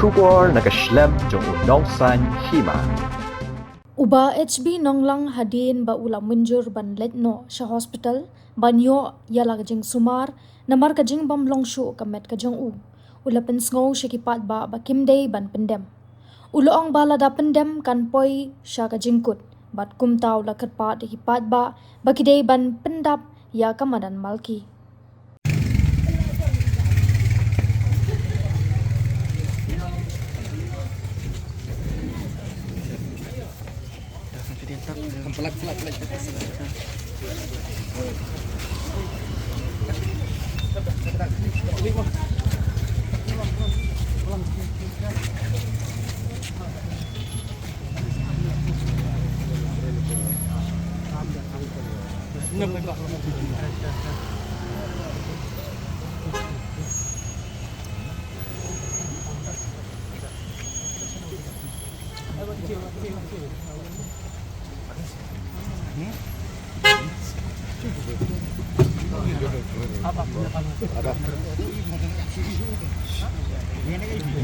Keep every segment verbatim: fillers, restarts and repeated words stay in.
Khubor na ka shlem jong u Nongsaiñ Hima. U Bah H B Nonglang hadien ba u la mynjur ban leit noh sha hospital ban ïoh ïa la ka jingsumar namar ka jingbym long shuh ka met ka jong u, u la pynsngew sha ki paidbah ba kim dei ban pyndem. U la ong ba lada pyndem kan poi sha ka jingkut bad kumta u la kyrpad ïa ki paidbah ba ki dei ban pyndap ïa ka madan Malki.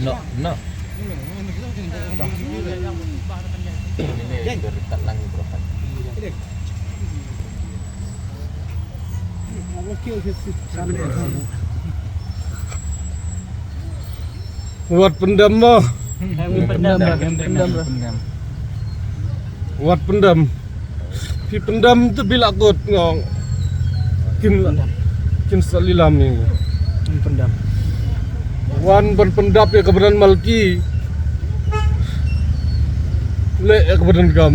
No, no. Ini berkat lang, bro. Wat pyndem mo. Wat pyndem. Phi pyndem te phi la kut, ngong. Kin, kin sa lilam ni. Pyndem. Wan ban pyndap ïa ka madan Malki. Leh ïa ka madan Gam.